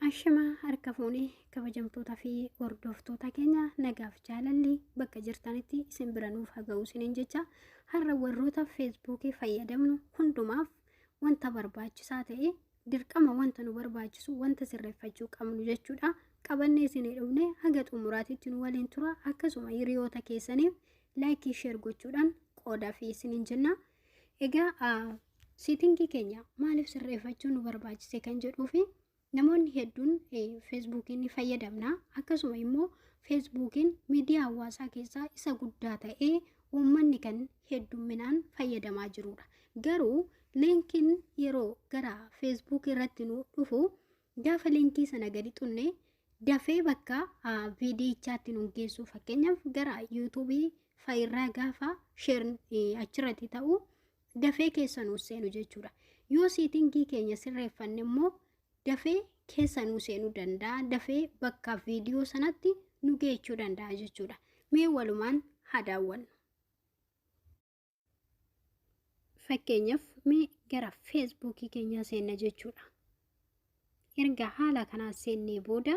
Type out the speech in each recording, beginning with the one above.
Ashamaa harka fuunee kabajamtootaa fi hordoftoota keenya, nagaaf jaalalli bakka jirtanitti isin bira nuuf haa ga'u isiniin jecha, har'a warroota Feesbuukii fayyadamnu hundumaaf wanta barbaachisaa ta'e, dirqama wanta nu barbaachisu, wanta sirreeffachuu qabnu jechuudha. Qabannee isinii dhufne, haga xumuraatitti nu waliin tura. Akkasuma hiriyoota keessaniif like, share gochuudhaan qoodaa fi isiniin jenna. Egaa setting keenya maaliif sirreeffachuu nu barbaachise kan jedhuu fi namoonni hedduun Feesbuukiin ni fayyadamna. Akkasuma immoo Feesbuukiin miidiyaa hawaasaa keessaa isa guddaa ta'ee uummanni kan heddumminaan fayyadamaa jirudha. Garuu linkiin yeroo gara Feesbuukii irratti nu dhufu, gaafa linkii sana gadi xunne dafee bakka viidiyichaatti nu geessu. Fakkeenyaaf, gara Yuutuubii fa'irraa gaafa share achirratti ta'u dafee keessa nu seenu jechuudha. Yoo setting keenya sirreeffanne immoo dafee keessa nu seenuu danda'a. Dafee bakka viidiyoo sanatti nu geechuu danda'a jechuudha. Mee walumaan haa daawwannu. Fakkeenyaaf, mee gara Feesbuukii keenyaa seenna jechuudha. Erga haala kanaan seennee booda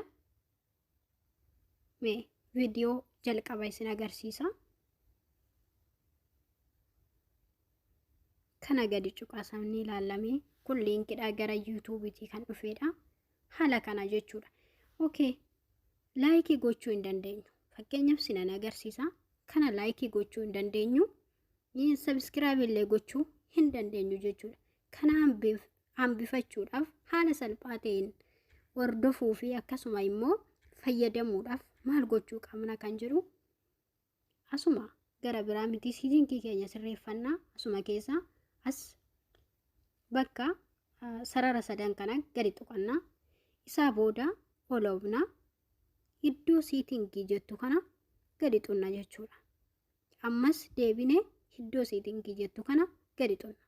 mee viidiyoo jalqaba isin agarsiisa. Kana gadi cuqaasamni ilaallamee, kun linkidha, gara Yuutuubiitii kan dhufedha. Haala kana jechuudha. Okay. Like gochuu hin dandeenyu. Fakkeenyaaf sinan agarsiisa. Kana like gochuu hin dandeenyu. Subscribe illee gochuu hin dandeenyu jechuudha. Kana hambifachuudhaaf, haala salphaa ta'een hordofuu fi akkasuma immoo fayyadamuudhaaf maal gochuu qabna kan jedhu, asuma gara biraa miti, setting keenya sirreeffannaa. Asuma keessa as bakka sarara sadan kana gadi tuqannaa. Isaa booda oloofnaa, iddoo setting jettu kana gadi xunna jechuudha. Ammas deebinee iddoo setting jettu kana gadi xunna.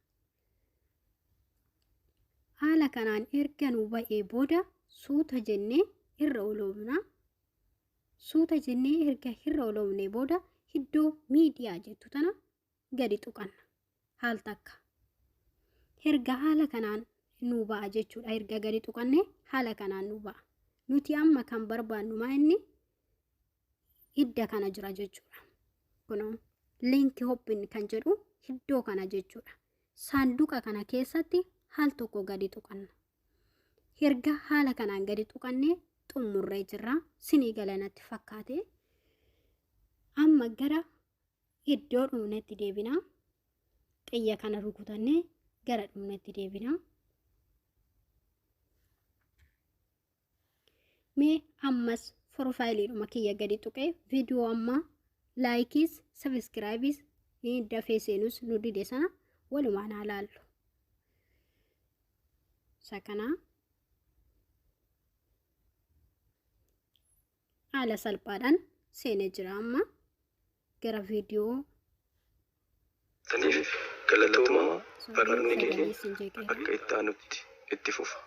Haala kanaan erga nu ba'ee booda suuta jennee irra oloofna. Suuta jennee erga irra oloofnee booda iddoo miidiyaa jettu tana gadi tuqanna. Haal takka. Erga haala kanaan nu ba'a jechuudha. Erga gadi tuqanne haala kanaan nu ba'a. Nuti amma kan barbaannu maa inni hidda kana jira jechuudha. Kunoo link open kan jedhu iddoo kana jechuudha. Saanduqa kana keessatti haal tokko gadi tuqanna. Erga haala kanaan gadi tuqannee xumurree jirra. Sinii galanatti fakkaate. Amma gara iddoo dhumnetti deebina. Xiyya kana rukutannee gara dhumnetti deebina. Mee ammas profileiidhuma kiyya gadi tuqee viidiyoo ammaa likeiis subscribeiis dafee seenus nu dide sana walumaan haa laallu. Isa kanaa haala salphaadhaan seenee jira amma gara viidiyoo. Saniif galatoomaa, barnoonni sagalee keenya isin jeeqeera. Akka itti aanutti itti fufa.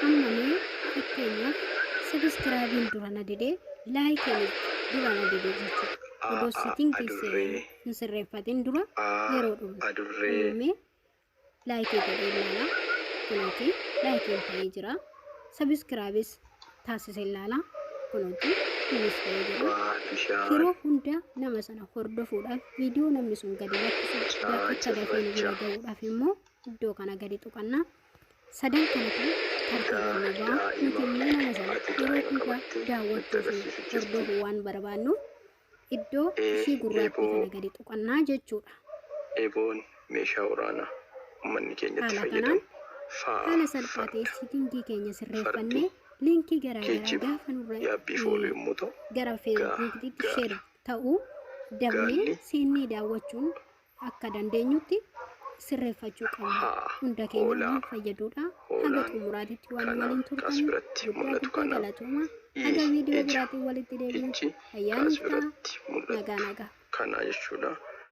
Amma mee fakkeenyaaf subscribeiin dura na didee, likeiin dura na didee jechuudha. Odoo A setting adurree hin sirreeffatin dura A yeroo dhumne. adurree Mee like godhee ilaala. Kunuuti likeiin ta'ee jira. Subscribeis taasisee ilaala. Kunuuti kunis ta'ee jira. Waa bishaan Yeroo hunda nama sana hordofuudhaaf, viidiyoo namni sun gadi lakkisu akka dafee nu bira gahuudhaaf immoo iddoo kana gadi tuqannaa. Sadan kanatu tartiibaan nu ba'a. Nuti immoo nama sana Ati yeroo daa'ima hunda qabattee daawwachuu nutti fi agarsiisu jirti. hordofuu waan barbaannuuf iddoo Ee ishii gurraattii eeboo kana gadi tuqannaa jechuudha. Eeboon meeshaa waraanaa uummanni keenya itti Haala kanaan fayyadamu. Faa haala salphaa ta'e farda setting keenya Fardi sirreeffannee linkii garaagaraa geejjiba gaafa nurra yaabbiif oolu yommuu ta'u, gara gaa Feesbuukiitti share gaala ta'uu dafnee gaalli seennee daawwachuun akka dandeenyutti sirreeffachuu qabna. Haa Hunda keenya hoolaa waan fayyaduudha. Haga hoolaan xumuraatitti waan kana waliin kaas turtan biratti guddaa mul'atu guddaa kana galatooma. I Haga viidiyoo ija biraatiin walitti deebinu ijji fayyaa kaas nuuf ta'a. biratti Nagaa mul'attu nagaa. kana jechuudha.